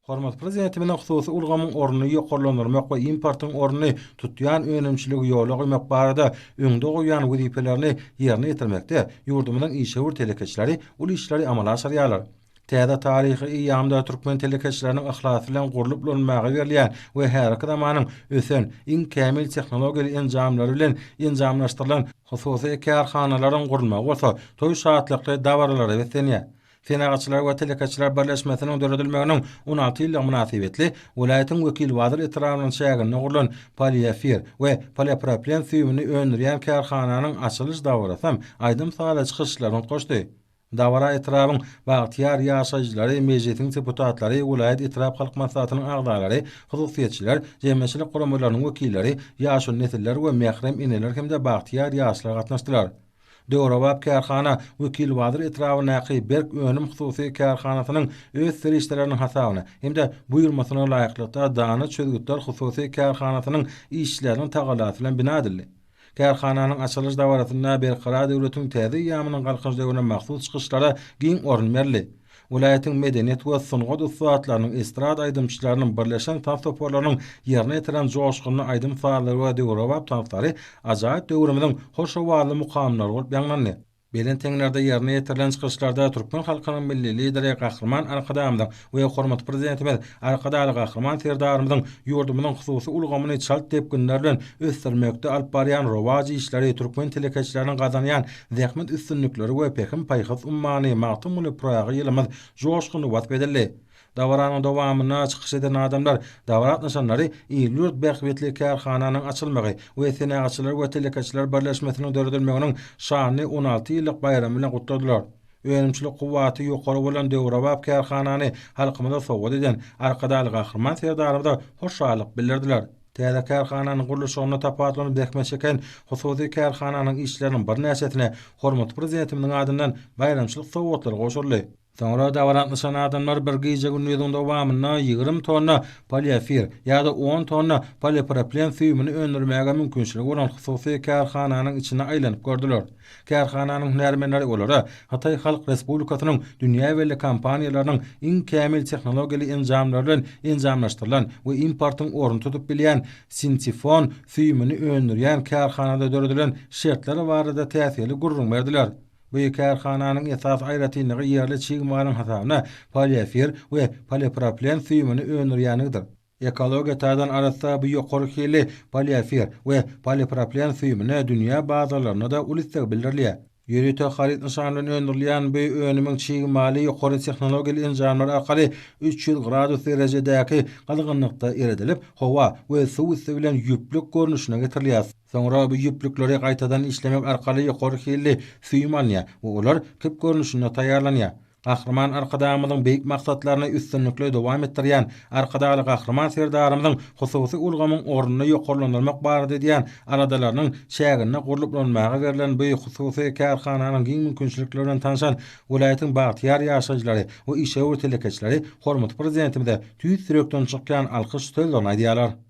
Hormatly Prezidentimiziň hususy ulgamyň ornuny ýokarlandyrmak we importyň ornuny tutýan önümçiligi ýola goýmak barada öňde goýýan wezipelerini ýerine ýetirmekde ýurdumyzyň işewür telekeçileri uly işleri amala aşyrýarlar. Täze taryhy eýýamda türkmen telekeçileriniň yhlasy bilen gurlup ulanmaga berilýän we häzirki zamanyň ösen, iň kämil tehnologiýaly enjamlary bilen enjamlaşdyrylan hususy kärhanalaryň gurulmagy bolsa toý şatlykly dabaralara beslenýär. Senagatçylar we telekeçiler birleşmesiniň döredilmeginiň 16 ýyllygy mynasybetli welaýatyň Wekilbazar etrabynyň çäginde gurlan poliefir we polipropilen süýümini öndürýän kärhananyň açylyş dabarasy hem aýdym-sazly çykyşlar bilen utgaşdy. Dabara etrabyň bagtyýar ýaşaýjylary, Mejlisiň deputatlary, welaýat etrap halk maslahatynyň agzalary, hususyýetçiler, jemgyýetçilik guramalarynyň wekilleri, ýaşuly nesiller we mährem eneler hem-de bagtyýar ýaşlar gatnaşdylar. Döwrebap kärhana Wekilbazar etrabyndaky Berk önüm hususy kärhanasynyň öz serişdeleriniň hasabyna hem-de buýurmasyna laýyklykda Dana çözgütler hususy kärhanasynyň işçileriniň tagallasy bilen bina edildi. Kärhananyň açylyş dabarasynda Berkarar döwletiň täze eýýamynyň Galkynyş döwrüne mahsus çykyşlara giň orun berildi. Welaýatyň medeniýet we sungat ussatlarynyň, estrada aýdymçylarynyň, birleşen tans toparlarynyň ýerine ýetiren joşgunly aýdym-sazlary we döwrebap tanslary ajaýyp döwrümiziň hoş owazly mukamlary bolup ýaňlandy. Belent heňlerde ýerine ýetirilen çykyşlarda türkmen halkynyň Milli Lideri Gahryman Arkadagymyzyň we hormatly Prezidentimiz Arkadagly Gahryman Serdarymyzyň ýurdumyzyň hususy ulgamyny çalt depginler bilen ösdürmekde alyp barýan rowaç işleri, türkmen telekeçileriniň gazanýan zähmet üstünlikleri we pähim-paýhas ummany Magtymguly Pyragy ýylymyz joşgunly wasp edildi. Dabaranyň dowamynda çykyş eden adamlar dabara gatnaşanlary il-ýurt bähbitli kärhananyň açylmagy we Senagatçylar we telekeçiler birleşmesiniň döredilmeginiň şanly 16 ýyllyk baýramy bilen gutladylar. Önümçilik kuwwaty ýokary bolan döwrebap kärhanany halkymyza sowgat eden Arkadagly Gahryman Serdarymyza hoşallyk bildirdiler. Täze kärhananyň gurluşygynda tapawutlanyp zähmet çeken hususy kärhananyň işçileriniň birnäçesine hormatly Prezidentimiziň adyndan baýramçylyk sowgatlary gowşuryldy. Soňra dabara gatnaşan adamlar bir gije-gündiziň dowamynda 20 tonna poliefir ýa-da on tonna polipropilen süýümini öndürmäge mümkinçiligi bolan hususy kärhananyň içine aýlanyp gördüler. Kärhananyň hünärmenleri olara Hytaý Halk Respublikasynyň dünýä belli kompaniýalarynyň iň kämil tehnologiýaly enjamlary bilen enjamlaşdyrylan we importyň ornuny tutup bilýän sintifon süýümini öndürýän kärhanada döredilen şertler barada täsirli gürrüň berdiler. Bu kärhananyň esasy aýratynlygy ýerli çig malyň hasabyna poliefir we polipropilen süýümini öndürýänligidir. Ekologiýa taýdan arassa bu ýokary hilli poliefir we polipropilen süýümine dünýä bazarlarynda-da uly isleg bildirilýär. Ýörite haryt nyşany bilen öndürilýän bu önümiň çig maly ýokary tehnologiýaly enjamlar arkaly 300 gradus derejedäki gyzgynlykda eredilip, howa we suw üsti bilen ýüplük görnüşine getirilýär. Soňra bu ýüplükleri gaýtadan işlemek arkaly ýokary hilli süýüm alynýar we olar kip görnüşinde taýýarlanýar. Gahryman Arkadagymyzyň beýik maksatlaryny üstünlikli dowam etdirýän Arkadagly Gahryman Serdarymyzyň hususy ulgamyň ornuny ýokarlandyrmak barada edýän aladalarynyň çäginde gurlup ulanmaga berlen bu hususy kärhananyň giň mümkinçilikleri bilen tanşan welaýatyň bagtyýar ýaşaýjylary we işewür telekeçileri hormatly Prezidentimize tüýs ýürekden çykýan alkyş sözlerini aýdýarlar.